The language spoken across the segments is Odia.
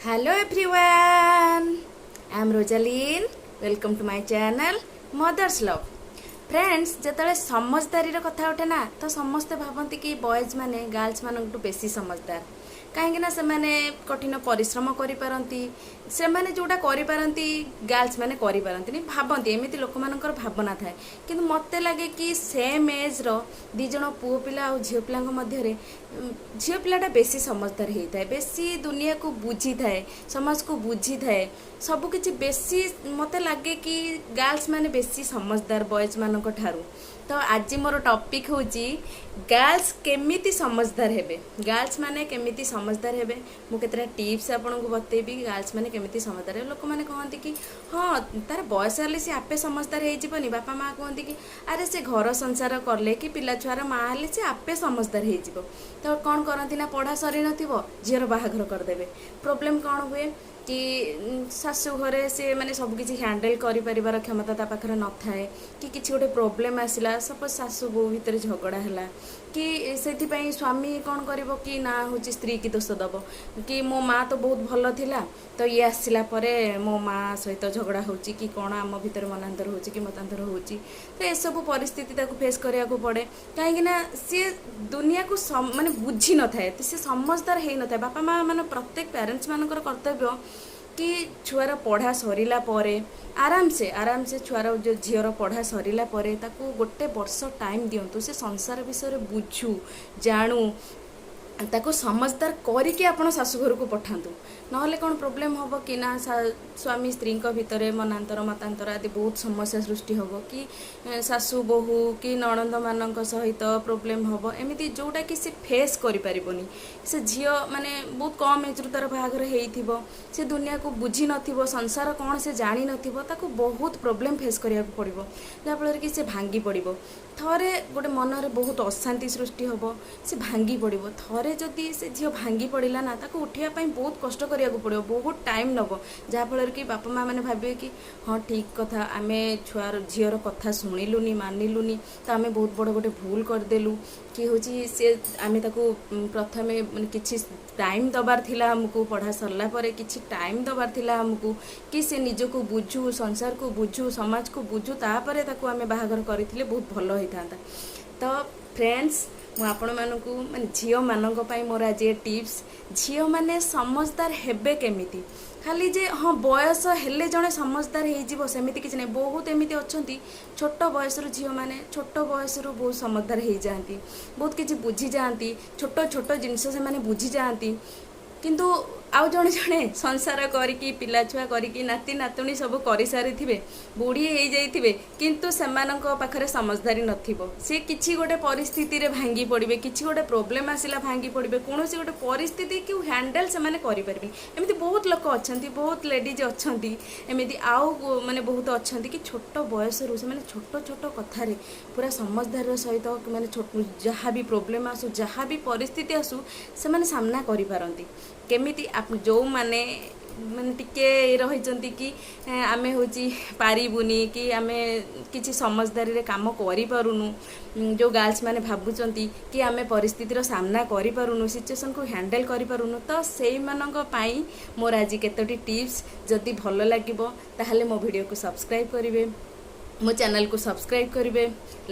Hello everyone, I am Rosalin. Welcome to my channel Mother's Love. Friends, ଯେତେବେଳେ ସମଝଦାରୀର କଥା ଉଠେ ନା, ତ ସମସ୍ତେ ଭାବନ୍ତି କି ବଏଜ୍ ମାନେ ଗାର୍ଲସ ମାନଙ୍କଠୁ ବେଶୀ ସମଝଦାର, କାହିଁକି ନା ସେମାନେ କଠିନ ପରିଶ୍ରମ କରିପାରନ୍ତି। ସେମାନେ ଯେଉଁଟା କରିପାରନ୍ତି, ଗାର୍ଲସ ମାନେ କରିପାରନ୍ତିନି ଭାବନ୍ତି। ଏମିତି ଲୋକମାନଙ୍କର ଭାବନା ଥାଏ। କିନ୍ତୁ ମୋତେ ଲାଗେ କି ସେମ୍ ଏଜ୍ର ଦୁଇ ଜଣ ପୁଅ ପିଲା ଆଉ ଝିଅ ପିଲାଙ୍କ ମଧ୍ୟରେ ଝିଅ ପିଲାଟା ବେଶୀ ସମଝଦାର ହେଇଥାଏ, ବେଶୀ ଦୁନିଆକୁ ବୁଝିଥାଏ, ସମାଜକୁ ବୁଝିଥାଏ, ସବୁକିଛି ବେଶୀ। ମୋତେ ଲାଗେ କି ଗାର୍ଲସ ମାନେ ବେଶୀ ସମଝଦାର ବଏଜ୍ ମାନଙ୍କ ଠାରୁ। ତ ଆଜି ମୋର ଟପିକ୍ ହେଉଛି ଗାର୍ଲସ କେମିତି ସମଝଦାର ହେବେ, ଗାର୍ଲସ ମାନେ କେମିତି ସମଝଦାର ହେବେ। ମୁଁ କେତେଟା ଟିପ୍ସ ଆପଣଙ୍କୁ ବତେଇବି, ଗାର୍ଲସ ମାନେ କେମିତି ସମଝଦାର ହେବେ। ଲୋକମାନେ କହନ୍ତି କି ହଁ, ତାର ବୟସ ହେଲେ ସେ ଆପେ ସମଝଦାର ହେଇଯିବନି? ବାପା ମା କୁହନ୍ତି କି ଆରେ, ସେ ଘର ସଂସାର କଲେ କି ପିଲା ଛୁଆର ମା ହେଲେ ସେ ଆପେ ସମଝଦାର ହେଇଯିବ। ତ କ'ଣ କରନ୍ତି ନା, ପଢ଼ା ସରିନଥିବ, ଝିଅର ବାହାଘର କରିଦେବେ। ପ୍ରୋବ୍ଲେମ୍ କ'ଣ ହୁଏ କି ଶାଶୁ ଘରେ ସେ ମାନେ ସବୁକିଛି ହ୍ୟାଣ୍ଡେଲ୍ କରିପାରିବାର କ୍ଷମତା ତା ପାଖରେ ନଥାଏ, କି କିଛି ଗୋଟେ ପ୍ରୋବ୍ଲେମ୍ ଆସିଲା, ସପୋଜ୍ ଶାଶୁ ବୋହୂ ଭିତରେ ଝଗଡ଼ା ହେଲା କି, ସେଥିପାଇଁ ସ୍ୱାମୀ କ'ଣ କରିବ କି ନା ହେଉଛି ସ୍ତ୍ରୀ କି ଦୋଷ ଦେବ କି ମୋ ମା ତ ବହୁତ ଭଲ ଥିଲା, ତ ଇଏ ଆସିଲା ପରେ ମୋ ମା ସହିତ ଝଗଡ଼ା ହେଉଛି କି କ'ଣ, ଆମ ଭିତରେ ମନାନ୍ତର ହେଉଛି କି ମତାନ୍ତର ହେଉଛି। ତ ଏସବୁ ପରିସ୍ଥିତି ତାକୁ ଫେସ୍ କରିବାକୁ ପଡ଼େ, କାହିଁକି ନା ସିଏ ଦୁନିଆକୁ ମାନେ ବୁଝିନଥାଏ, ତ ସେ ସମଝଦାର ହେଇନଥାଏ। ବାପା ମା ମାନେ, ପ୍ରତ୍ୟେକ ପ୍ୟାରେଣ୍ଟସ୍ ମାନଙ୍କର କର୍ତ୍ତବ୍ୟ କି ଛୁଆର ପଢ଼ା ସରିଲା ପରେ ଆରାମସେ ଆରାମସେ ଛୁଆର, ଯେଉଁ ଝିଅର ପଢ଼ା ସରିଲା ପରେ ତାକୁ ଗୋଟେ ବର୍ଷ ଟାଇମ୍ ଦିଅନ୍ତୁ। ସେ ସଂସାର ବିଷୟରେ ବୁଝୁ, ଜାଣୁ, ତାକୁ ସମଝଦାର କରିକି ଆପଣ ଶାଶୁଘରକୁ ପଠାନ୍ତୁ। ନହେଲେ କ'ଣ ପ୍ରୋବ୍ଲେମ୍ ହେବ କି ନା ସ୍ୱାମୀ ସ୍ତ୍ରୀଙ୍କ ଭିତରେ ମନାନ୍ତର ମତାନ୍ତର ଆଦି ବହୁତ ସମସ୍ୟା ସୃଷ୍ଟି ହେବ, କି ଶାଶୁ ବୋହୂ କି ନଣନ୍ଦମାନଙ୍କ ସହିତ ପ୍ରୋବ୍ଲେମ୍ ହେବ, ଏମିତି ଯେଉଁଟାକି ସେ ଫେସ୍ କରିପାରିବନି। ସେ ଝିଅ ମାନେ ବହୁତ କମ୍ ଏଜ୍ରୁ ତା'ର ବାହାଘର ହେଇଥିବ, ସେ ଦୁନିଆକୁ ବୁଝି ନଥିବ, ସଂସାର କ'ଣ ସେ ଜାଣିନଥିବ। ତାକୁ ବହୁତ ପ୍ରୋବ୍ଲେମ୍ ଫେସ୍ କରିବାକୁ ପଡ଼ିବ, ଯାହାଫଳରେ କି ସେ ଭାଙ୍ଗି ପଡ଼ିବ। ଥରେ ଗୋଟେ ମନରେ ବହୁତ ଅଶାନ୍ତି ସୃଷ୍ଟି ହେବ, ସେ ଭାଙ୍ଗି ପଡ଼ିବ। ଥରେ ଯଦି ସେ ଝିଅ ଭାଙ୍ଗି ପଡ଼ିଲା ନା, ତାକୁ ଉଠିବା ପାଇଁ ବହୁତ କଷ୍ଟ କରିବାକୁ ପଡ଼ିବ, ବହୁତ ଟାଇମ୍ ନେବ, ଯାହାଫଳରେ କି ବାପା ମା ମାନେ ଭାବିବେ କି ହଁ, ଠିକ୍ କଥା, ଆମେ ଛୁଆର ଝିଅର କଥା ଶୁଣିଲୁନି, ମାନିଲୁନି, ତ ଆମେ ବହୁତ ବଡ଼ ଗୋଟେ ଭୁଲ କରିଦେଲୁ, କି ହେଉଛି ସେ ଆମେ ତାକୁ ପ୍ରଥମେ ମାନେ କିଛି ଟାଇମ୍ ଦେବାର ଥିଲା ଆମକୁ, ପଢ଼ା ସରିଲା ପରେ କିଛି ଟାଇମ୍ ଦେବାର ଥିଲା ଆମକୁ କି ସେ ନିଜକୁ ବୁଝୁ, ସଂସାରକୁ ବୁଝୁ, ସମାଜକୁ ବୁଝୁ, ତାପରେ ତାକୁ ଆମେ ବାହାଘର କରିଥିଲେ ବହୁତ ଭଲ ହେଇଥାନ୍ତା। ତ ଫ୍ରେଣ୍ଡସ୍, ମୁଁ ଆପଣମାନଙ୍କୁ ମାନେ ଝିଅମାନଙ୍କ ପାଇଁ ମୋର ଆଜି ଏ ଟିପ୍ସ, ଝିଅମାନେ ସମଝଦାର ହେବେ କେମିତି। ଖାଲି ଯେ ହଁ, ବୟସ ହେଲେ ଜଣେ ସମଝଦାର ହେଇଯିବ, ସେମିତି କିଛି ନାହିଁ। ବହୁତ ଏମିତି ଅଛନ୍ତି, ଛୋଟ ବୟସରୁ ଝିଅମାନେ ଛୋଟ ବୟସରୁ ବହୁତ ସମଝଦାର ହେଇଯାଆନ୍ତି, ବହୁତ କିଛି ବୁଝିଯାଆନ୍ତି, ଛୋଟ ଛୋଟ ଜିନିଷ ସେମାନେ ବୁଝିଯାଆନ୍ତି। କିନ୍ତୁ ଆଉ ଜଣେ ଜଣେ ସଂସାର କରିକି, ପିଲା ଛୁଆ କରିକି, ନାତି ନାତୁଣୀ ସବୁ କରିସାରିଥିବେ, ବୁଢ଼ୀ ହେଇଯାଇଥିବେ, କିନ୍ତୁ ସେମାନଙ୍କ ପାଖରେ ସମଝଦାରୀ ନଥିବ। ସେ କିଛି ଗୋଟେ ପରିସ୍ଥିତିରେ ଭାଙ୍ଗି ପଡ଼ିବେ, କିଛି ଗୋଟେ ପ୍ରୋବ୍ଲେମ୍ ଆସିଲା ଭାଙ୍ଗି ପଡ଼ିବେ, କୌଣସି ଗୋଟେ ପରିସ୍ଥିତିକୁ ହ୍ୟାଣ୍ଡେଲ୍ ସେମାନେ କରିପାରିବେନି। ଏମିତି ବହୁତ ଲୋକ ଅଛନ୍ତି, ବହୁତ ଲେଡ଼ିଜ୍ ଅଛନ୍ତି ଏମିତି। ଆଉ ମାନେ ବହୁତ ଅଛନ୍ତି କି ଛୋଟ ବୟସରୁ ସେମାନେ ଛୋଟ ଛୋଟ କଥାରେ ପୁରା ସମଝଦାରୀର ସହିତ ମାନେ ଛୋଟ ଯାହା ବି ପ୍ରୋବ୍ଲେମ୍ ଆସୁ, ଯାହା ବି ପରିସ୍ଥିତି ଆସୁ, ସେମାନେ ସାମ୍ନା କରିପାରନ୍ତି। କେମିତି ଯେଉଁମାନେ ମାନେ ଟିକେ ରହିଛନ୍ତି କି ଆମେ ହେଉଛି ପାରିବୁନି କି ଆମେ କିଛି ସମଝଦାରୀରେ କାମ କରିପାରୁନୁ, ଯେଉଁ ଗାର୍ଲସ ମାନେ ଭାବୁଛନ୍ତି କି ଆମେ ପରିସ୍ଥିତିର ସାମ୍ନା କରିପାରୁନୁ, ସିଚୁଏସନ୍କୁ ହ୍ୟାଣ୍ଡେଲ୍ କରିପାରୁନୁ, ତ ସେଇମାନଙ୍କ ପାଇଁ ମୋର ଆଜି କେତୋଟି ଟିପ୍ସ। ଯଦି ଭଲ ଲାଗିବ, ତାହେଲେ ମୋ ଭିଡ଼ିଓକୁ ସବସ୍କ୍ରାଇବ୍ କରିବେ, ମୋ ଚ୍ୟାନେଲକୁ ସବସ୍କ୍ରାଇବ୍ କରିବେ,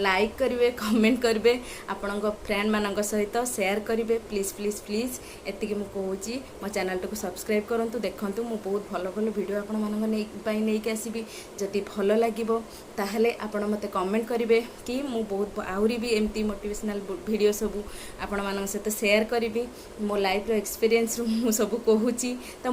ଲାଇକ୍ କରିବେ, କମେଣ୍ଟ କରିବେ, ଆପଣଙ୍କ ଫ୍ରେଣ୍ଡମାନଙ୍କ ସହିତ ସେୟାର କରିବେ। ପ୍ଲିଜ୍, ପ୍ଲିଜ୍, ପ୍ଲିଜ୍, ଏତିକି ମୁଁ କହୁଛି, ମୋ ଚ୍ୟାନେଲଟିକୁ ସବସ୍କ୍ରାଇବ୍ କରନ୍ତୁ, ଦେଖନ୍ତୁ। ମୁଁ ବହୁତ ଭଲ ଭଲ ଭିଡ଼ିଓ ଆପଣମାନଙ୍କ ପାଇଁ ନେଇକି ଆସିବି। ଯଦି ଭଲ ଲାଗିବ, ତାହେଲେ ଆପଣ ମୋତେ କମେଣ୍ଟ କରିବେ କି ମୁଁ ବହୁତ ଆହୁରି ବି ଏମିତି ମୋଟିଭେସନାଲ୍ ଭିଡ଼ିଓ ସବୁ ଆପଣମାନଙ୍କ ସହିତ ସେୟାର କରିବି। ମୋ ଲାଇଫ୍ର ଏକ୍ସପିରିଏନ୍ସରୁ ମୁଁ ସବୁ କହୁଛି। ତ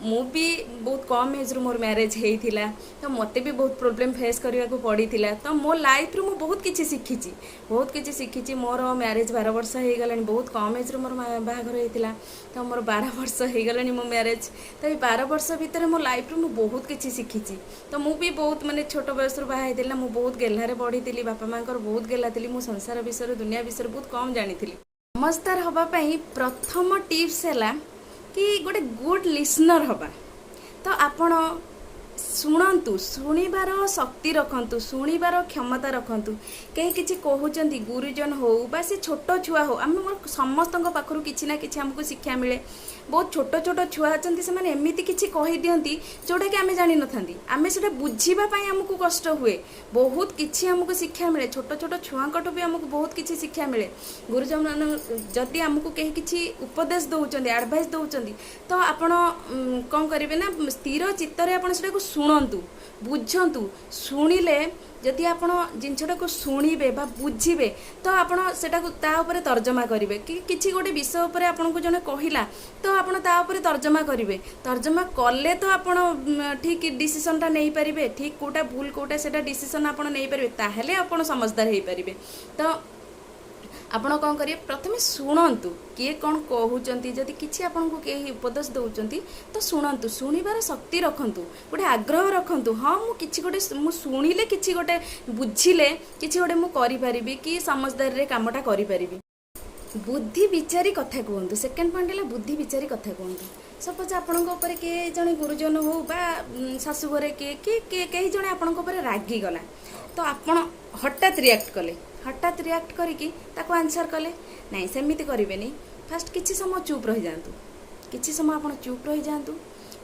ମୁଁ ବି ବହୁତ କମ୍ ଏଜ୍ରୁ ମୋର ମ୍ୟାରେଜ୍ ହେଇଥିଲା, ତ ମୋତେ ବି ବହୁତ ପ୍ରୋବ୍ଲେମ୍ ଫେସ୍ କରିବାକୁ ପଡ଼ିଥିଲା। ତ ମୋ ଲାଇଫ୍ରୁ ମୁଁ ବହୁତ କିଛି ଶିଖିଛି, ବହୁତ କିଛି ଶିଖିଛି। ମୋର ମ୍ୟାରେଜ୍ 12 ବର୍ଷ ହେଇଗଲାଣି। ବହୁତ କମ୍ ଏଜ୍ରୁ ମୋର ବାହାଘର ହେଇଥିଲା। ତ ମୋର 12 ବର୍ଷ ହେଇଗଲାଣି ମୋ ମ୍ୟାରେଜ୍। ତ ଏଇ 12 ବର୍ଷ ଭିତରେ ମୋ ଲାଇଫ୍ରୁ ମୁଁ ବହୁତ କିଛି ଶିଖିଛି। ତ ମୁଁ ବି ବହୁତ ମାନେ ଛୋଟ ବୟସରୁ ବାହା ହେଇଥିଲି ନା, ମୁଁ ବହୁତ ଗେହ୍ଲାରେ ବଢ଼ିଥିଲି, ବାପା ମାଆଙ୍କର ବହୁତ ଗେହ୍ଲା ଥିଲି। ମୁଁ ସଂସାର ବିଷୟରେ, ଦୁନିଆ ବିଷୟରେ ବହୁତ କମ୍ ଜାଣିଥିଲି। ସମଝଦାର ହେବା ପାଇଁ ପ୍ରଥମ ଟିପ୍ସ ହେଲା କି ଗୋଟେ ଗୁଡ୍ ଲିସନର୍ ହେବା। ତ ଆପଣ ଶୁଣନ୍ତୁ, ଶୁଣିବାର ଶକ୍ତି ରଖନ୍ତୁ, ଶୁଣିବାର କ୍ଷମତା ରଖନ୍ତୁ। କେହି କିଛି କହୁଛନ୍ତି, ଗୁରୁଜନ ହଉ ବା ସେ ଛୋଟ ଛୁଆ ହଉ, ଆମେ ମୋର ସମସ୍ତଙ୍କ ପାଖରୁ କିଛି ନା କିଛି ଆମକୁ ଶିକ୍ଷା ମିଳେ। ବହୁତ ଛୋଟ ଛୋଟ ଛୁଆ ଅଛନ୍ତି, ସେମାନେ ଏମିତି କିଛି କହିଦିଅନ୍ତି ଯେଉଁଟାକି ଆମେ ଜାଣିନଥାନ୍ତି। ଆମେ ସେଇଟା ବୁଝିବା ପାଇଁ ଆମକୁ କଷ୍ଟ ହୁଏ। ବହୁତ କିଛି ଆମକୁ ଶିକ୍ଷା ମିଳେ, ଛୋଟ ଛୋଟ ଛୁଆଙ୍କଠୁ ବି ଆମକୁ ବହୁତ କିଛି ଶିକ୍ଷା ମିଳେ। ଗୁରୁଜନ ଯଦି ଆମକୁ କେହି କିଛି ଉପଦେଶ ଦେଉଛନ୍ତି, ଆଡ଼ଭାଇସ୍ ଦେଉଛନ୍ତି, ତ ଆପଣ କ'ଣ କରିବେ ନା ସ୍ଥିର ଚିତ୍ତରେ ଆପଣ ସେଟାକୁ ଶୁଣନ୍ତୁ, ବୁଝନ୍ତୁ। ଶୁଣିଲେ, ଯଦି ଆପଣ ଜିନିଷଟାକୁ ଶୁଣିବେ ବା ବୁଝିବେ, ତ ଆପଣ ସେଟାକୁ ତା ଉପରେ ତର୍ଜମା କରିବେ କି କିଛି ଗୋଟେ ବିଷୟ ଉପରେ ଆପଣଙ୍କୁ ଜଣେ କହିଲା, ତ ଆପଣ ତା ଉପରେ ତର୍ଜମା କରିବେ। ତର୍ଜମା କଲେ ତ ଆପଣ ଠିକ୍ ଡିସିସନଟା ନେଇପାରିବେ। ଠିକ୍ କେଉଁଟା, ଭୁଲ କେଉଁଟା, ସେଇଟା ଡିସିସନ୍ ଆପଣ ନେଇପାରିବେ। ତାହେଲେ ଆପଣ ସମଜଦାର ହେଇପାରିବେ। ତ ଆପଣ କ'ଣ କରିବେ? ପ୍ରଥମେ ଶୁଣନ୍ତୁ କିଏ କ'ଣ କହୁଛନ୍ତି। ଯଦି କିଛି ଆପଣଙ୍କୁ କେହି ଉପଦେଶ ଦେଉଛନ୍ତି, ତ ଶୁଣନ୍ତୁ। ଶୁଣିବାର ଶକ୍ତି ରଖନ୍ତୁ, ଗୋଟେ ଆଗ୍ରହ ରଖନ୍ତୁ। ହଁ, ମୁଁ କିଛି ଗୋଟେ ମୁଁ ଶୁଣିଲେ, କିଛି ଗୋଟେ ବୁଝିଲେ, କିଛି ଗୋଟେ ମୁଁ କରିପାରିବି କି ସମଜଦାରୀରେ କାମଟା କରିପାରିବି। ବୁଦ୍ଧି ବିଚାରି କଥା କୁହନ୍ତୁ। ସେକେଣ୍ଡ ପଏଣ୍ଟ ହେଲା ବୁଦ୍ଧି ବିଚାରି କଥା କୁହନ୍ତୁ। ସପୋଜ ଆପଣଙ୍କ ଉପରେ କିଏ ଜଣେ ଗୁରୁଜନ ହଉ ବା ଶାଶୁ ଘରେ କିଏ କି କିଏ କେହି ଜଣେ ଆପଣଙ୍କ ଉପରେ ରାଗିଗଲା, ତ ଆପଣ ହଠାତ୍ ରିଆକ୍ଟ କଲେ। ହଠାତ୍ ରିଆକ୍ଟ କରିକି ତାକୁ ଆନ୍ସର୍ କଲେ। ନାଇଁ, ସେମିତି କରିବେନି। ଫାଷ୍ଟ କିଛି ସମୟ ଚୁପ୍ ରହିଯାଆନ୍ତୁ। କିଛି ସମୟ ଆପଣ ଚୁପ୍ ରହିଯାଆନ୍ତୁ।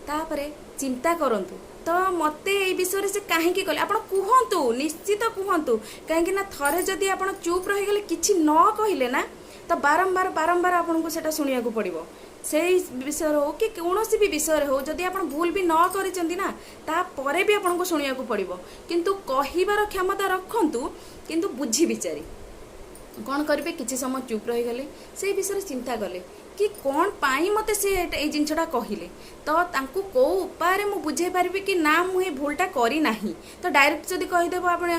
ତାପରେ ଚିନ୍ତା କରନ୍ତୁ, ତ ମୋତେ ଏଇ ବିଷୟରେ ସେ କାହିଁକି କଲେ? ଆପଣ କୁହନ୍ତୁ, ନିଶ୍ଚିତ କୁହନ୍ତୁ। କାହିଁକି ନା ଥରେ ଯଦି ଆପଣ ଚୁପ୍ ରହିଗଲେ, କିଛି ନ କହିଲେ ନା, ତ ବାରମ୍ବାର ବାରମ୍ବାର ଆପଣଙ୍କୁ ସେଇଟା ଶୁଣିବାକୁ ପଡ଼ିବ। ସେଇ ବିଷୟରେ ହଉ କି କୌଣସି ବି ବିଷୟରେ ହଉ, ଯଦି ଆପଣ ଭୁଲ ବି ନ କରିଛନ୍ତି ନା, ତାପରେ ବି ଆପଣଙ୍କୁ ଶୁଣିବାକୁ ପଡ଼ିବ। କିନ୍ତୁ କହିବାର କ୍ଷମତା ରଖନ୍ତୁ, କିନ୍ତୁ ବୁଝି ବିଚାରି। କ'ଣ କରିବେ? କିଛି ସମୟ ଚୁପ୍ ରହିଗଲେ, ସେଇ ବିଷୟରେ ଚିନ୍ତା କଲେ କି କ'ଣ ପାଇଁ ମୋତେ ସେ ଏଇ ଜିନିଷଟା କହିଲେ, ତ ତାଙ୍କୁ କେଉଁ ଉପାୟରେ ମୁଁ ବୁଝେଇ ପାରିବି କି ନା ମୁଁ ଏଇ ଭୁଲଟା କରିନାହିଁ। ତ ଡାଇରେକ୍ଟ ଯଦି କହିଦେବ, ଆପଣ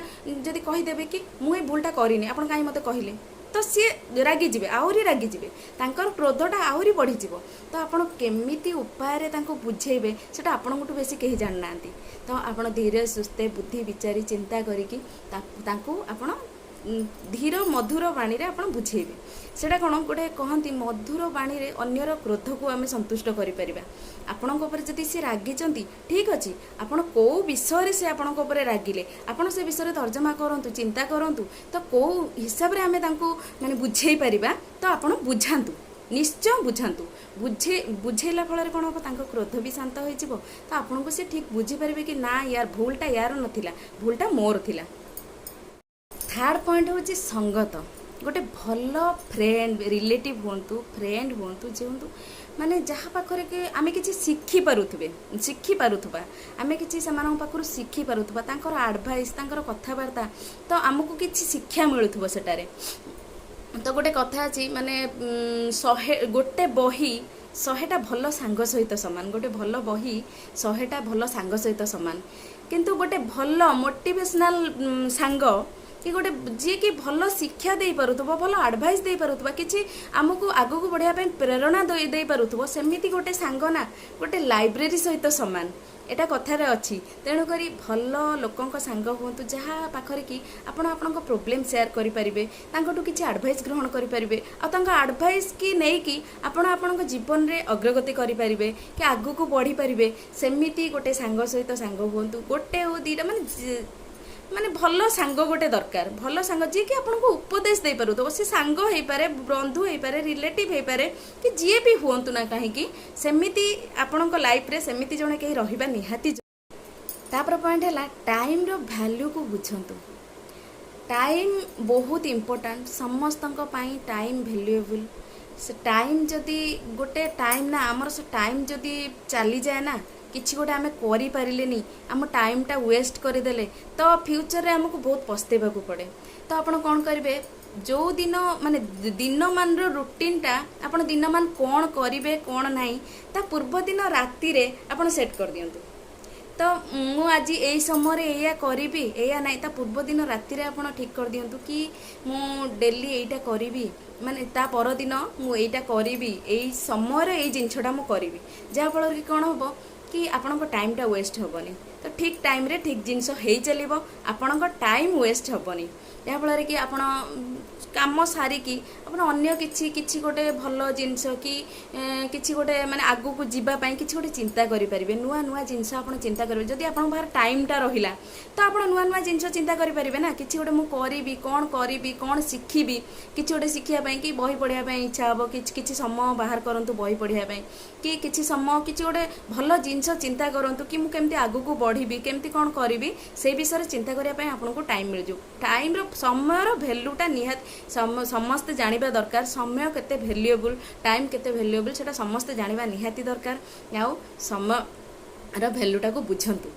ଯଦି କହିଦେବେ କି ମୁଁ ଏଇ ଭୁଲଟା କରିନି, ଆପଣ କାହିଁ ମୋତେ କହିଲେ, ତ ସିଏ ରାଗିଯିବେ, ଆହୁରି ରାଗିଯିବେ, ତାଙ୍କର କ୍ରୋଧଟା ଆହୁରି ବଢ଼ିଯିବ। ତ ଆପଣ କେମିତି ଉପାୟରେ ତାଙ୍କୁ ବୁଝେଇବେ, ସେଇଟା ଆପଣଙ୍କଠୁ ବେଶୀ କେହି ଜାଣିନାହାନ୍ତି। ତ ଆପଣ ଧୀରେ ସୁସ୍ଥେ ବୁଦ୍ଧି ବିଚାରି ଚିନ୍ତା କରିକି ତାଙ୍କୁ ଆପଣ ଧୀର ମଧୁର ବାଣୀରେ ଆପଣ ବୁଝେଇବେ। ସେଇଟା କ'ଣ ଗୋଟେ କହନ୍ତି, ମଧୁର ବାଣୀରେ ଅନ୍ୟର କ୍ରୋଧକୁ ଆମେ ସନ୍ତୁଷ୍ଟ କରିପାରିବା। ଆପଣଙ୍କ ଉପରେ ଯଦି ସେ ରାଗିଛନ୍ତି, ଠିକ୍ ଅଛି, ଆପଣ କେଉଁ ବିଷୟରେ ସେ ଆପଣଙ୍କ ଉପରେ ରାଗିଲେ, ଆପଣ ସେ ବିଷୟରେ ତର୍ଜମା କରନ୍ତୁ, ଚିନ୍ତା କରନ୍ତୁ, ତ କେଉଁ ହିସାବରେ ଆମେ ତାଙ୍କୁ ମାନେ ବୁଝେଇ ପାରିବା। ତ ଆପଣ ବୁଝାନ୍ତୁ, ନିଶ୍ଚୟ ବୁଝାନ୍ତୁ। ବୁଝେଇଲା ଫଳରେ କ'ଣ ହେବ? ତାଙ୍କ କ୍ରୋଧ ବି ଶାନ୍ତ ହୋଇଯିବ। ତ ଆପଣଙ୍କୁ ସେ ଠିକ୍ ବୁଝିପାରିବେ କି ନା ୟାର ଭୁଲଟା ୟାର ନଥିଲା, ଭୁଲଟା ମୋର ଥିଲା। ଥାର୍ଡ଼ ପଏଣ୍ଟ ହେଉଛି ସଙ୍ଗତ। ଗୋଟେ ଭଲ ଫ୍ରେଣ୍ଡ, ରିଲେଟିଭ୍ ହୁଅନ୍ତୁ, ଫ୍ରେଣ୍ଡ ହୁଅନ୍ତୁ, ଯିଏ ହୁଅନ୍ତୁ, ମାନେ ଯାହା ପାଖରେ କି ଆମେ କିଛି ଶିଖିପାରୁଥିବା, ଆମେ କିଛି ସେମାନଙ୍କ ପାଖରୁ ଶିଖିପାରୁଥିବା, ତାଙ୍କର ଆଡ଼ଭାଇସ୍, ତାଙ୍କର କଥାବାର୍ତ୍ତା, ତ ଆମକୁ କିଛି ଶିକ୍ଷା ମିଳୁଥିବ ସେଟାରେ। ତ ଗୋଟେ କଥା ଅଛି, ମାନେ ଗୋଟେ ବହି 100ଟା ଭଲ ସାଙ୍ଗ ସହିତ ସମାନ। ଗୋଟେ ଭଲ ବହି 100ଟା ଭଲ ସାଙ୍ଗ ସହିତ ସମାନ। କିନ୍ତୁ ଗୋଟେ ଭଲ ମୋଟିଭେସନାଲ ସାଙ୍ଗ କି ଗୋଟେ ଯିଏକି ଭଲ ଶିକ୍ଷା ଦେଇପାରୁଥିବ, ଭଲ ଆଡ଼ଭାଇସ୍ ଦେଇପାରୁଥିବ, କିଛି ଆମକୁ ଆଗକୁ ବଢ଼ିବା ପାଇଁ ପ୍ରେରଣା ଦେଇପାରୁଥିବ, ସେମିତି ଗୋଟେ ସାଙ୍ଗ ନା ଗୋଟେ ଲାଇବ୍ରେରୀ ସହିତ ସମାନ। ଏଇଟା କଥାରେ ଅଛି। ତେଣୁକରି ଭଲ ଲୋକଙ୍କ ସାଙ୍ଗ ହୁଅନ୍ତୁ, ଯାହା ପାଖରେ କି ଆପଣ ଆପଣଙ୍କ ପ୍ରୋବ୍ଲେମ୍ ସେୟାର କରିପାରିବେ, ତାଙ୍କଠୁ କିଛି ଆଡ଼ଭାଇସ୍ ଗ୍ରହଣ କରିପାରିବେ, ଆଉ ତାଙ୍କ ଆଡ଼ଭାଇସ୍ କି ନେଇକି ଆପଣ ଆପଣଙ୍କ ଜୀବନରେ ଅଗ୍ରଗତି କରିପାରିବେ କି ଆଗକୁ ବଢ଼ିପାରିବେ। ସେମିତି ଗୋଟେ ସାଙ୍ଗ ସହିତ ସାଙ୍ଗ ହୁଅନ୍ତୁ। ଗୋଟେ ହଉ, ଦୁଇଟା, ମାନେ ଭଲ ସାଙ୍ଗ ଗୋଟେ ଦରକାର। ଭଲ ସାଙ୍ଗ ଯିଏକି ଆପଣଙ୍କୁ ଉପଦେଶ ଦେଇପାରୁଥିବ। ସେ ସାଙ୍ଗ ହେଇପାରେ, ବନ୍ଧୁ ହେଇପାରେ, ରିଲେଟିଭ୍ ହେଇପାରେ କି ଯିଏ ବି ହୁଅନ୍ତୁ ନା କାହିଁକି, ସେମିତି ଆପଣଙ୍କ ଲାଇଫ୍ରେ ସେମିତି ଜଣେ କେହି ରହିବା ନିହାତି। ତାପର ପଏଣ୍ଟ ହେଲା ଟାଇମ୍ର ଭ୍ୟାଲ୍ୟୁକୁ ବୁଝନ୍ତୁ। ଟାଇମ୍ ବହୁତ ଇମ୍ପୋର୍ଟାଣ୍ଟ। ସମସ୍ତଙ୍କ ପାଇଁ ଟାଇମ୍ ଭ୍ୟାଲୁଏବୁଲ୍। ସେ ଟାଇମ୍ ଯଦି ଗୋଟେ ଟାଇମ୍ ନା ଆମର, ସେ ଟାଇମ୍ ଯଦି ଚାଲିଯାଏ ନା, କିଛି ଗୋଟେ ଆମେ କରିପାରିଲେନି, ଆମ ଟାଇମ୍ଟା ୱେଷ୍ଟ କରିଦେଲେ, ତ ଫ୍ୟୁଚରରେ ଆମକୁ ବହୁତ ପସ୍ତେଇବାକୁ ପଡ଼େ। ତ ଆପଣ କ'ଣ କରିବେ? ଯେଉଁ ଦିନ ମାନେ ଦିନମାନର ରୁଟିନ୍ଟା, ଆପଣ ଦିନମାନ କ'ଣ କରିବେ କ'ଣ ନାହିଁ, ତା ପୂର୍ବ ଦିନ ରାତିରେ ଆପଣ ସେଟ୍ କରିଦିଅନ୍ତୁ। ତ ମୁଁ ଆଜି ଏଇ ସମୟରେ ଏଇଆ କରିବି, ଏଇଆ ନାହିଁ, ତା ପୂର୍ବ ଦିନ ରାତିରେ ଆପଣ ଠିକ୍ କରିଦିଅନ୍ତୁ କି ମୁଁ ଡେଲି ଏଇଟା କରିବି, ମାନେ ତା ପରଦିନ ମୁଁ ଏଇଟା କରିବି, ଏଇ ସମୟରେ ଏଇ ଜିନିଷଟା ମୁଁ କରିବି। ଯାହାଫଳରେ କି କ'ଣ ହେବ କି ଆପଣଙ୍କ ଟାଇମ୍ଟା ୱେଷ୍ଟ ହେବନି। ତ ଠିକ୍ ଟାଇମ୍ରେ ଠିକ୍ ଜିନିଷ ହେଇ ଚାଲିବ, ଆପଣଙ୍କ ଟାଇମ୍ ୱେଷ୍ଟ ହେବନି। ଯାହାଫଳରେ କି ଆପଣ କାମ ସାରିକି ଆପଣ ଅନ୍ୟ କିଛି କିଛି ଗୋଟେ ଭଲ ଜିନିଷ କି କିଛି ଗୋଟେ ମାନେ ଆଗକୁ ଯିବା ପାଇଁ କିଛି ଗୋଟେ ଚିନ୍ତା କରିପାରିବେ। ନୂଆ ନୂଆ ଜିନିଷ ଆପଣ ଚିନ୍ତା କରିବେ। ଯଦି ଆପଣଙ୍କ ପାଖରେ ଟାଇମ୍ଟା ରହିଲା, ତ ଆପଣ ନୂଆ ନୂଆ ଜିନିଷ ଚିନ୍ତା କରିପାରିବେ ନା, କିଛି ଗୋଟେ ମୁଁ କରିବି, କ'ଣ କରିବି, କ'ଣ ଶିଖିବି। କିଛି ଗୋଟେ ଶିଖିବା ପାଇଁ କି ବହି ପଢ଼ିବା ପାଇଁ ଇଚ୍ଛା ହେବ। କିଛି କିଛି ସମୟ ବାହାର କରନ୍ତୁ ବହି ପଢ଼ିବା ପାଇଁ କି କିଛି ସମୟ କିଛି ଗୋଟେ ଭଲ ଜିନିଷ ଚିନ୍ତା କରନ୍ତୁ କି ମୁଁ କେମିତି ଆଗକୁ ବଢ଼ିବି, କେମିତି କ'ଣ କରିବି, ସେଇ ବିଷୟରେ ଚିନ୍ତା କରିବା ପାଇଁ ଆପଣଙ୍କୁ ଟାଇମ୍ ମିଳିଯିବ। ଟାଇମ୍ର, ସମୟର ଭ୍ୟାଲୁଟା ନିହାତି ସମସ୍ତେ ଜାଣିବା ଦରକାର। ସମୟ କେତେ ଭ୍ୟାଲୁଏବୁଲ୍, ଟାଇମ୍ କେତେ ଭ୍ୟାଲୁଏବୁଲ୍, ସେଇଟା ସମସ୍ତେ ଜାଣିବା ନିହାତି ଦରକାର। ଆଉ ସମୟର ଭ୍ୟାଲୁଟାକୁ ବୁଝନ୍ତୁ।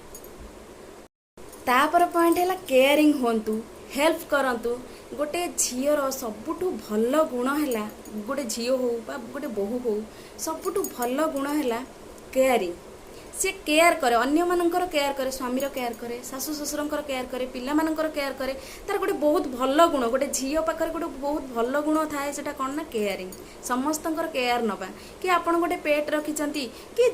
ତାପର ପଏଣ୍ଟ ହେଲା କେୟାରିଂ ହୁଅନ୍ତୁ, ହେଲ୍ପ କରନ୍ତୁ। ଗୋଟେ ଝିଅର ସବୁଠୁ ଭଲ ଗୁଣ ହେଲା, ଗୋଟେ ଝିଅ ହଉ ବା ଗୋଟେ ବୋହୂ ହଉ, ସବୁଠୁ ଭଲ ଗୁଣ ହେଲା କେୟାରିଂ। ସେ କେୟାର କରେ, ଅନ୍ୟମାନଙ୍କର କେୟାର କରେ, ସ୍ୱାମୀର କେୟାର କରେ, ଶାଶୁ ଶ୍ୱଶୁରଙ୍କର କେୟାର କରେ, ପିଲାମାନଙ୍କର କେୟାର କରେ। ତାର ଗୋଟେ ବହୁତ ଭଲ ଗୁଣ, ଗୋଟେ ଝିଅ ପାଖରେ ଗୋଟେ ବହୁତ ଭଲ ଗୁଣ ଥାଏ। ସେଟା କ'ଣ ନା କେୟାରିଂ, ସମସ୍ତଙ୍କର କେୟାର ନେବା। କି ଆପଣ ଗୋଟେ ପେଟ୍ ରଖିଛନ୍ତି କି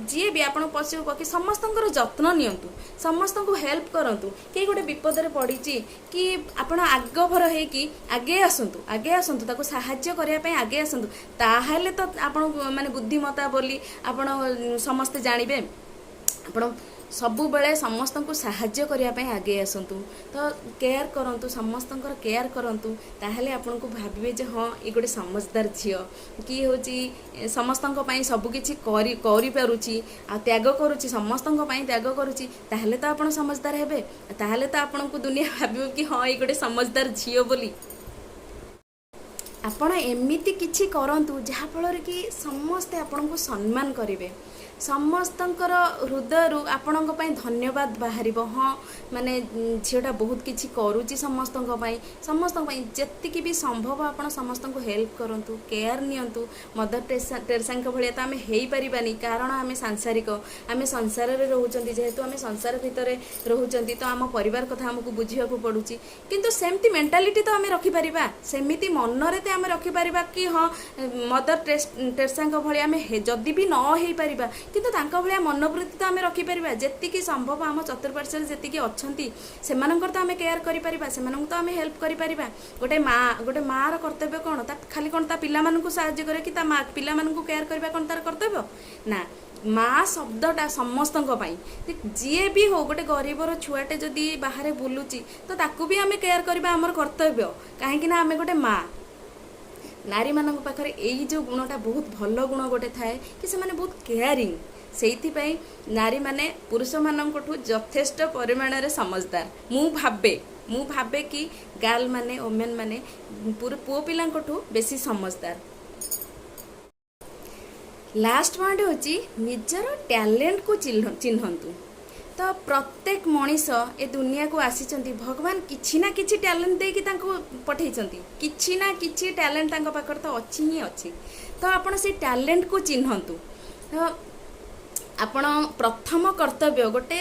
ଯିଏ ବି ଆପଣ ପଶୁ ପକ୍ଷୀ, ସମସ୍ତଙ୍କର ଯତ୍ନ ନିଅନ୍ତୁ, ସମସ୍ତଙ୍କୁ ହେଲ୍ପ କରନ୍ତୁ। କେହି ଗୋଟେ ବିପଦରେ ପଡ଼ିଛି କି ଆପଣ ଆଗଭର ହେଇକି ଆଗେଇ ଆସନ୍ତୁ, ଆଗେଇ ଆସନ୍ତୁ, ତାକୁ ସାହାଯ୍ୟ କରିବା ପାଇଁ ଆଗେଇ ଆସନ୍ତୁ। ତାହେଲେ ତ ଆପଣ ମାନେ ବୁଦ୍ଧିମତା ବୋଲି ଆପଣ ସମସ୍ତେ ଜାଣିବେ। ଆପଣ ସବୁବେଳେ ସମସ୍ତଙ୍କୁ ସାହାଯ୍ୟ କରିବା ପାଇଁ ଆଗେଇ ଆସନ୍ତୁ। ତ କେୟାର କରନ୍ତୁ, ସମସ୍ତଙ୍କର କେୟାର କରନ୍ତୁ। ତାହେଲେ ଆପଣଙ୍କୁ ଭାବିବେ ଯେ ହଁ, ଏ ଗୋଟେ ସମଜଦାର ଝିଅ କି ହେଉଛି ସମସ୍ତଙ୍କ ପାଇଁ ସବୁକିଛି କରିପାରୁଛି ଆଉ ତ୍ୟାଗ କରୁଛି, ସମସ୍ତଙ୍କ ପାଇଁ ତ୍ୟାଗ କରୁଛି। ତାହେଲେ ତ ଆପଣ ସମଜଦାର ହେବେ। ତାହେଲେ ତ ଆପଣଙ୍କୁ ଦୁନିଆ ଭାବିବ କି ହଁ, ଏଇ ଗୋଟେ ସମଜଦାର ଝିଅ ବୋଲି। ଆପଣ ଏମିତି କିଛି କରନ୍ତୁ ଯାହାଫଳରେ କି ସମସ୍ତେ ଆପଣଙ୍କୁ ସମ୍ମାନ କରିବେ, ସମସ୍ତଙ୍କର ହୃଦୟରୁ ଆପଣଙ୍କ ପାଇଁ ଧନ୍ୟବାଦ ବାହାରିବ। ହଁ, ମାନେ ଝିଅଟା ବହୁତ କିଛି କରୁଛି ସମସ୍ତଙ୍କ ପାଇଁ। ସମସ୍ତଙ୍କ ପାଇଁ ଯେତିକି ବି ସମ୍ଭବ ଆପଣ ସମସ୍ତଙ୍କୁ ହେଲ୍ପ କରନ୍ତୁ, କେୟାର ନିଅନ୍ତୁ। ମଦର ଟେରେସାଙ୍କ ଭଳିଆ ତ ଆମେ ହେଇପାରିବାନି, କାରଣ ଆମେ ସାଂସାରିକ, ଆମେ ସଂସାରରେ ରହୁଛନ୍ତି। ଯେହେତୁ ଆମେ ସଂସାର ଭିତରେ ରହୁଛନ୍ତି, ତ ଆମ ପରିବାର କଥା ଆମକୁ ବୁଝିବାକୁ ପଡ଼ୁଛି। କିନ୍ତୁ ସେମିତି ମେଣ୍ଟାଲିଟି ତ ଆମେ ରଖିପାରିବା, ସେମିତି ମନରେ ତ ଆମେ ରଖିପାରିବା କି ହଁ, ମଦର ଟେରେସାଙ୍କ ଭଳିଆ ଆମେ ଯଦି ବି ନ ହେଇପାରିବା, କିନ୍ତୁ ତାଙ୍କ ଭଳିଆ ମନୋବୃତ୍ତି ତ ଆମେ ରଖିପାରିବା। ଯେତିକି ସମ୍ଭବ ଆମ ଚତୁଃପାର୍ଶ୍ୱରେ ଯେତିକି ଅଛନ୍ତି, ସେମାନଙ୍କର ତ ଆମେ କେୟାର କରିପାରିବା, ସେମାନଙ୍କୁ ତ ଆମେ ହେଲ୍ପ କରିପାରିବା। ଗୋଟେ ମାଆର କର୍ତ୍ତବ୍ୟ କ'ଣ? ତା ଖାଲି କ'ଣ ତା ପିଲାମାନଙ୍କୁ ସାହାଯ୍ୟ କରେ କି ତା ମା ପିଲାମାନଙ୍କୁ କେୟାର କରିବା କ'ଣ ତାର କର୍ତ୍ତବ୍ୟ ନା? ମା ଶବ୍ଦଟା ସମସ୍ତଙ୍କ ପାଇଁ। ଯିଏ ବି ହଉ, ଗୋଟେ ଗରିବର ଛୁଆଟେ ଯଦି ବାହାରେ ବୁଲୁଛି, ତ ତାକୁ ବି ଆମେ କେୟାର କରିବା ଆମର କର୍ତ୍ତବ୍ୟ, କାହିଁକି ନା ଆମେ ଗୋଟେ ମା। ନାରୀମାନଙ୍କ ପାଖରେ ଏଇ ଯେଉଁ ଗୁଣଟା ବହୁତ ଭଲ ଗୁଣ ଗୋଟେ ଥାଏ କି ସେମାନେ ବହୁତ କେୟାରିଂ। ସେଇଥିପାଇଁ ନାରୀମାନେ ପୁରୁଷମାନଙ୍କଠୁ ଯଥେଷ୍ଟ ପରିମାଣରେ ସମଜଦାର। ମୁଁ ଭାବେ କି ଗାର୍ଲ ମାନେ, ଓମେନ୍ ମାନେ ପୁଅ ପିଲାଙ୍କଠୁ ବେଶୀ ସମଜଦାର। ଲାଷ୍ଟ ପଏଣ୍ଟ ହେଉଛି ନିଜର ଟ୍ୟାଲେଣ୍ଟକୁ ଚିହ୍ନନ୍ତୁ। ତ ପ୍ରତ୍ୟେକ ମଣିଷ ଏ ଦୁନିଆକୁ ଆସିଛନ୍ତି, ଭଗବାନ କିଛି ନା କିଛି ଟ୍ୟାଲେଣ୍ଟ ଦେଇକି ତାଙ୍କୁ ପଠେଇଛନ୍ତି। କିଛି ନା କିଛି ଟ୍ୟାଲେଣ୍ଟ ତାଙ୍କ ପାଖରେ ତ ଅଛି ହିଁ ଅଛି। ତ ଆପଣ ସେଇ ଟ୍ୟାଲେଣ୍ଟକୁ ଚିହ୍ନନ୍ତୁ। ତ ଆପଣ ପ୍ରଥମ କର୍ତ୍ତବ୍ୟ, ଗୋଟେ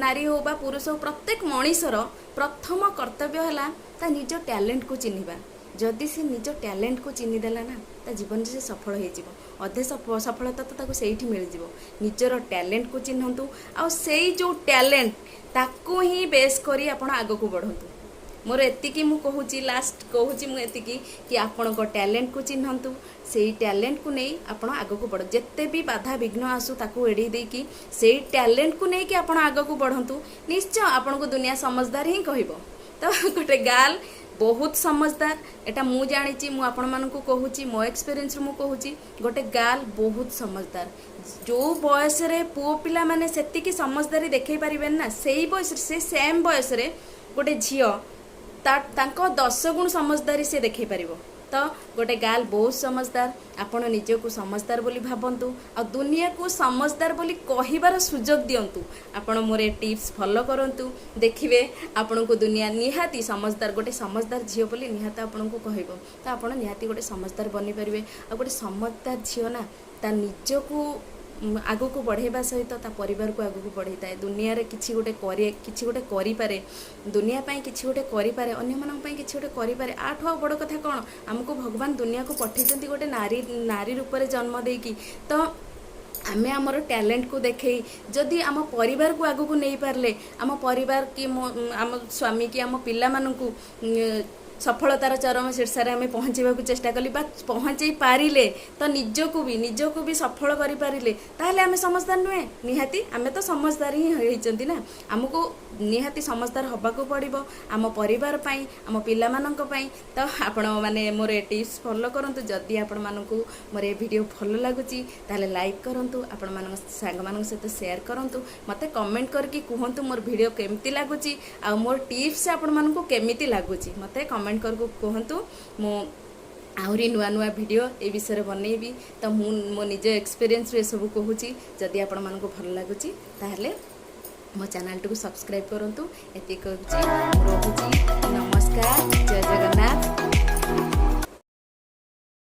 ନାରୀ ହଉ ବା ପୁରୁଷ ହଉ, ପ୍ରତ୍ୟେକ ମଣିଷର ପ୍ରଥମ କର୍ତ୍ତବ୍ୟ ହେଲା ତା ନିଜ ଟ୍ୟାଲେଣ୍ଟକୁ ଚିହ୍ନିବା। ଯଦି ସେ ନିଜ ଟ୍ୟାଲେଣ୍ଟକୁ ଚିହ୍ନିଦେଲା ନା, ତା ଜୀବନରେ ସେ ସଫଳ ହେଇଯିବ। ଅଧେ ସଫଳତା ତ ତାକୁ ସେଇଠି ମିଳିଯିବ। ନିଜର ଟ୍ୟାଲେଣ୍ଟକୁ ଚିହ୍ନନ୍ତୁ ଆଉ ସେଇ ଯେଉଁ ଟ୍ୟାଲେଣ୍ଟ, ତାକୁ ହିଁ ବେସ୍ କରି ଆପଣ ଆଗକୁ ବଢ଼ନ୍ତୁ। ମୋର ଏତିକି ମୁଁ କହୁଛି, ଲାଷ୍ଟ କହୁଛି ମୁଁ ଏତିକି କି ଆପଣଙ୍କ ଟ୍ୟାଲେଣ୍ଟକୁ ଚିହ୍ନନ୍ତୁ, ସେଇ ଟ୍ୟାଲେଣ୍ଟକୁ ନେଇ ଆପଣ ଆଗକୁ ବଢ଼ନ୍ତୁ। ଯେତେ ବି ବାଧା ବିଘ୍ନ ଆସୁ, ତାକୁ ଏଡ଼େଇ ଦେଇକି ସେଇ ଟ୍ୟାଲେଣ୍ଟକୁ ନେଇକି ଆପଣ ଆଗକୁ ବଢ଼ନ୍ତୁ। ନିଶ୍ଚୟ ଆପଣଙ୍କୁ ଦୁନିଆ ସମଜଦାର ହିଁ କହିବ। ତ ଗୋଟେ ଗାର୍ଲ ବହୁତ ସମଜଦାର, ଏଟା ମୁଁ ଜାଣିଛି, ମୁଁ ଆପଣମାନଙ୍କୁ କହୁଛି, ମୋ ଏକ୍ସପିରିଏନ୍ସରୁ ମୁଁ କହୁଛି। ଗୋଟେ ଗାର୍ଲ ବହୁତ ସମଜଦାର। ଯେଉଁ ବୟସରେ ପୁଅ ପିଲାମାନେ ସେତିକି ସମଜଦାରୀ ଦେଖେଇ ପାରିବେନି ନା, ସେଇ ବୟସରେ, ସେ ସେମ୍ ବୟସରେ ଗୋଟେ ଝିଅ ତାଙ୍କ 10 ଗୁଣ ସମଜଦାରୀ ସେ ଦେଖେଇ ପାରିବ। ତ ଗୋଟେ ଗାର୍ଲ ବହୁତ ସମଜଦାର। ଆପଣ ନିଜକୁ ସମଜଦାର ବୋଲି ଭାବନ୍ତୁ ଆଉ ଦୁନିଆକୁ ସମଜଦାର ବୋଲି କହିବାର ସୁଯୋଗ ଦିଅନ୍ତୁ। ଆପଣ ମୋର ଏ ଟିପ୍ସ ଫଲୋ କରନ୍ତୁ, ଦେଖିବେ ଆପଣଙ୍କୁ ଦୁନିଆ ନିହାତି ସମଜଦାର, ଗୋଟେ ସମଜଦାର ଝିଅ ବୋଲି ନିହାତି ଆପଣଙ୍କୁ କହିବ। ତ ଆପଣ ନିହାତି ଗୋଟେ ସମଜଦାର ବନିପାରିବେ। ଆଉ ଗୋଟେ ସମଜଦାର ଝିଅ ନା ତା ନିଜକୁ ଆଗକୁ ବଢ଼େଇବା ସହିତ ତା ପରିବାରକୁ ଆଗକୁ ବଢ଼େଇଥାଏ। ଦୁନିଆରେ କିଛି ଗୋଟେ କରି କିଛି ଗୋଟେ କରିପାରେ, ଦୁନିଆ ପାଇଁ କିଛି ଗୋଟେ କରିପାରେ, ଅନ୍ୟମାନଙ୍କ ପାଇଁ କିଛି ଗୋଟେ କରିପାରେ। ୟାଠୁ ଆଉ ବଡ଼ କଥା କ'ଣ? ଆମକୁ ଭଗବାନ ଦୁନିଆକୁ ପଠେଇଛନ୍ତି ଗୋଟେ ନାରୀ ରୂପରେ ଜନ୍ମ ଦେଇକି। ତ ଆମେ ଆମର ଟ୍ୟାଲେଣ୍ଟକୁ ଦେଖେଇ ଯଦି ଆମ ପରିବାରକୁ ଆଗକୁ ନେଇପାରିଲେ, ଆମ ପରିବାର କି ମୋ ଆମ ସ୍ୱାମୀ କି ଆମ ପିଲାମାନଙ୍କୁ ସଫଳତାର ଚରମ ଶୀର୍ଷରେ ଆମେ ପହଞ୍ଚିବାକୁ ଚେଷ୍ଟା କଲି ବା ପହଞ୍ଚେଇ ପାରିଲେ, ତ ନିଜକୁ ବି ସଫଳ କରିପାରିଲେ, ତାହେଲେ ଆମେ ସମସ୍ତର ନୁହେଁ? ନିହାତି ଆମେ ତ ସମସ୍ତର ହିଁ ହେଇଛନ୍ତି ନା। ଆମକୁ ନିହାତି ସମସ୍ତର ହେବାକୁ ପଡ଼ିବ ଆମ ପରିବାର ପାଇଁ, ଆମ ପିଲାମାନଙ୍କ ପାଇଁ। ତ ଆପଣମାନେ ମୋର ଏ ଟିପ୍ସ ଫଲୋ କରନ୍ତୁ। ଯଦି ଆପଣମାନଙ୍କୁ ମୋର ଏ ଭିଡ଼ିଓ ଭଲ ଲାଗୁଛି, ତାହେଲେ ଲାଇକ୍ କରନ୍ତୁ, ଆପଣମାନଙ୍କ ସାଙ୍ଗମାନଙ୍କ ସହିତ ସେୟାର କରନ୍ତୁ। ମୋତେ କମେଣ୍ଟ କରିକି କୁହନ୍ତୁ ମୋର ଭିଡ଼ିଓ କେମିତି ଲାଗୁଛି ଆଉ ମୋର ଟିପ୍ସ ଆପଣମାନଙ୍କୁ କେମିତି ଲାଗୁଛି, ମୋତେ କମେଣ୍ଟ କରିକି କୁହନ୍ତୁ। ମୁଁ ଆହୁରି ନୂଆ ନୂଆ ଭିଡ଼ିଓ ଏ ବିଷୟରେ ବନେଇବି। ତ ମୁଁ ମୋ ନିଜ ଏକ୍ସପିରିଏନ୍ସରୁ ଏସବୁ କହୁଛି। ଯଦି ଆପଣମାନଙ୍କୁ ଭଲ ଲାଗୁଛି, ତାହେଲେ ମୋ ଚ୍ୟାନେଲଟିକୁ ସବସ୍କ୍ରାଇବ୍ କରନ୍ତୁ। ଏତିକି କହୁଛି, ମୁଁ ରହୁଛି। ନମସ୍କାର, ଜୟ ଜଗନ୍ନାଥ।